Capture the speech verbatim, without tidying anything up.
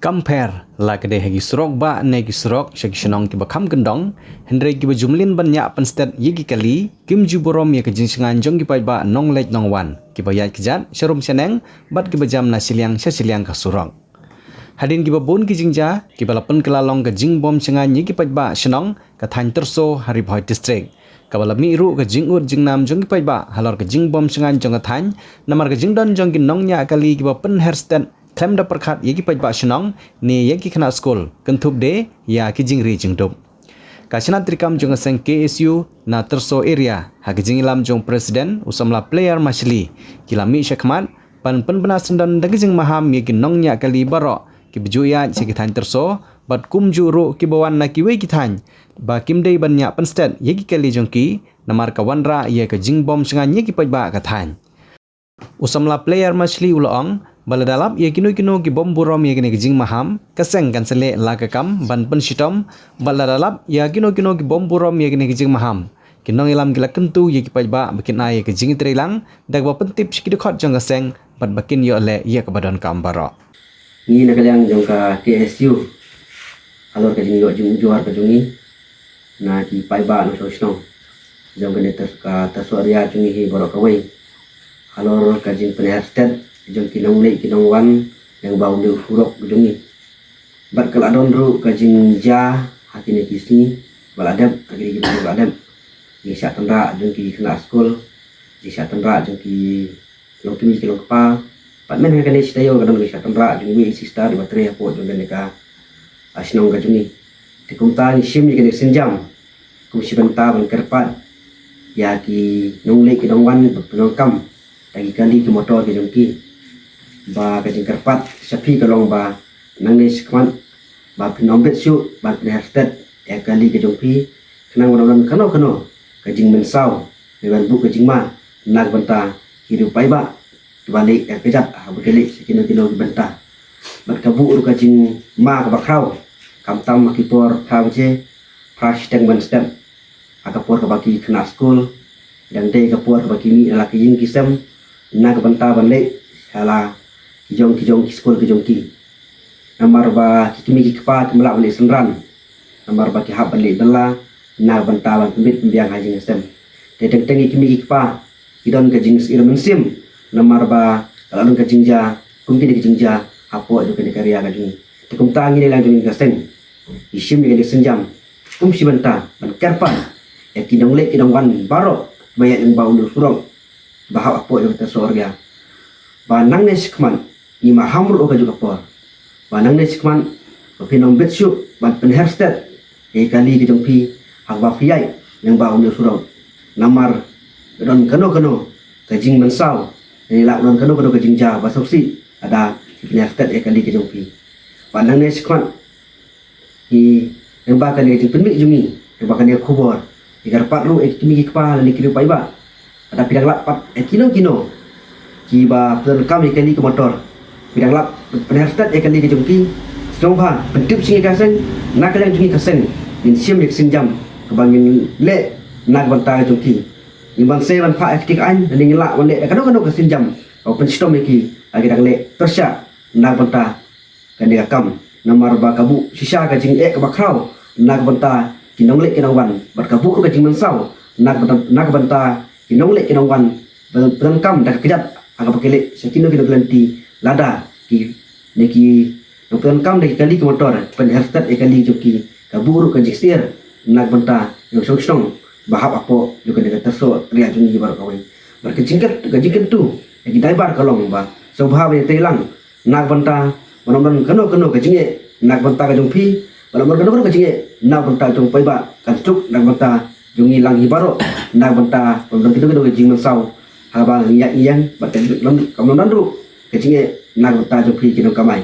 Kam pher la ka dei ha ki surok bah ne ki surok sha ki shnong kiba kham kyndong, hynrei kiba ju mlien ban ñiah pynstet ïa ki kali kim ju burom ïa ka jingshngaiñ jong ki paidbah nongleit nongwan, kiba ïaid kjat sharum shaneng bad kiba jam na shiliang sha shiliang ka surok. Hadien kiba bun ki jingjia kiba la pynkylla long ka jingbym shngaiñ ïa ki paidbah shnong ka thaiñ Tyrso ha Ri Bhoi District, kaba la mih ruh ka jingud jingnam jong ki paidbah halor ka jingbym shngaiñ jong ka thaiñ, namar ka jingdon jong ki nongñiah kali kiba pynher stet khlem da pyrkhat ïa ki paidbah shnong ne ïa ki khynnah skul, kynthup de ïa ki jingri jingdup. Ka shnat treikam jong ka seng K S U na Tyrso Area, ha ka jingïalam jong President u samla Player Mashli, ki la mih shakhmat ban pynbna syndon da ka jingmaham ïa ki nongñiah kali baroh kiba ju ïaid sha ki thaiñ Tyrso bad kumjuh ruh kiba wan na kiwei ki thaiñ, ba kim dei ban ñiah pynstet ïa ki kali jong ki, namar ka wanrah ïa ka jingbym shngaiñ ïa ki paidbah ka thaiñ. U samla Player Mashli u la ong ba lada lap ïa kino kino kibym burom ïa kane ka jingmaham, ka seng kan sa leh la ka kam ban pynshitom. Bad lada lap ïa kino kino kibym burom ïa kane ka jingmaham, ki nongïalam ki la kyntu ïa ki paidbah ba kin ai ïa ka jingtreilang da kaba pyntip sha ki dkhot jong ka seng bad ba kin ïoh leh ïa kaba donkam baroh. Ngi na ka liang jong ka K S U, halor ka jingïoh jingujor ka jong ngi na ki paidbah nongshong shnong jong kane ka Tyrso area jong ngi hi baroh kawei, halor ka jingpynher stet jong ki nongleit ki nongwan lyngba une u surok jong ngi. Bad ka la don ruh ka jingjia ha kine ki sngi ba la dep, ha kine ki sngi ba la dep, jingshah tynrah jong ki khynnah skul, jingshah tynrah jong ki longkmie ki longkpa. Pat mynta kane shi taïew ka don ka jingshah tynrah jong iwei i sister iba trei hapoh jong kane ka, ah, shnong ka jong ngi. Te kumta ngi shim ïa kane ka sienjam kum shi bynta ban kyrpad ïa ki nongleit ki nongwan ba pyndonkam da ki kali ki motor ki jong ki. Ba ka jingkyrpad sha phi ka long ba nangne shakhmat ba phin ym bit shuh ban pynher stet ïa ka kali ka jong phi, khnang ba ym don kano kano ka jingmynsaw ne ban buh ka jingma na ka bynta ki riew paidbah kiba leit ïa ka kjat haba ki leit sha kino kino ki bynta. Bad ka buh ruh ka jingma kaba khraw, khamtam ha ki por phra baje, phra shiteng ban step, ha ka por kaba ki khynnah skul, dang dei ka por kaba ki mih na la ki ïing ki sem na ka bynta ban leit sha la ki jong ki jong ki skul ki jong ki. Namar ba ki kmie ki kpa kim lah ban leit synran, namar ba ki hap ban leit bylla na ka bynta ban pynbit pynbiang ha ïing ha sem. Te teng teng ki kmie ki kpa ki don ka jingsngewsih mynsiem, namar ba ka la don ka jingjia kum kine ki jingjia hapoh jong kane ka area ka jong ngi. Te kumta ngi na liang jong ngi ka seng ngi shim ïa kane ka sienjam kum shi bynta ban kyrpad ïa ki nongleit ki nongwan baroh ba ïaid lyngba une u surok ba hap hapoh jong ka Tyrso area, ba nangne shakhmat ngi maham ruh ka juh ka por, ba nangne shakhmat ba phin ym bit shuh ban pynher stet ïa ki kali ki jong phi haba phi ïaid lyngba une u surok. Namar ka don kano kano ka jingmynsaw, ne la don kano kano ka jingjia ba sngewsih lada phi pynher stet ïa ki kali ki jong phi. Ba nangne shakhmat ngi, lyngba kane ka jingpynmih jong ngi, lyngba kane ka khubor, ngi kyrpad ruh ïa ki kmie ki kpa lane ki riew paidbah, lada phi dang lap pat ïa kino kino kiba pyndonkam ïa ki kali ki motor, phi dang lap pynher stet ïa ki kali ki jong ki, sngewbha pyntip sha ngi ka seng. Na ka liang jong ngi ka seng ngin shim ïa ka sienjam kaba ngin leh na ka bynta ka jong ki. Ngim banse ban phah ïa ka kti ka aiñ, lane ngim lah ban leh da kano kano ka sienjam kaba pynshitom ïa ki ha ki dang leh pyrshah na ka bynta kane ka kam. Namar ba ka buh shisha ka jingeh kaba khraw na ka bynta ki nongleit ki nongwan, bad ka buh ruh ka jingmynsaw na ka bynta, na ka bynta ki nongleit ki nongwan ba pyndonkam da ka kjat ha kaba ki leit sha kino kino ki lynti, lada ki, ne ki nongpyndonkam da ki kali ki motor pynher stet ïa ki kali jong ki. Ka buh ruh ka jingsyier na ka bynta ki nongshong shnong ba hap hapoh jong kane ka Tyrso area jong ngi baroh kawei. Bad ka jingkyn, ka jingkyntu ïa ki driver ka long ba sngewbha ban ïatreilang na ka bynta ban ym don kano kano ka jingeh na ka bynta ka jong phi, ban ym don kano kano ka jingeh na ka bynta jong u paidbah, kan suk na ka bynta jong ngi lang hi baroh, na ka bynta ban ym don kano kano ka jingmynsaw haba ngi ïaid ngi ïeng, bad kan ym don ruh ka jingeh na ka bynta jong phi ki nongkamai.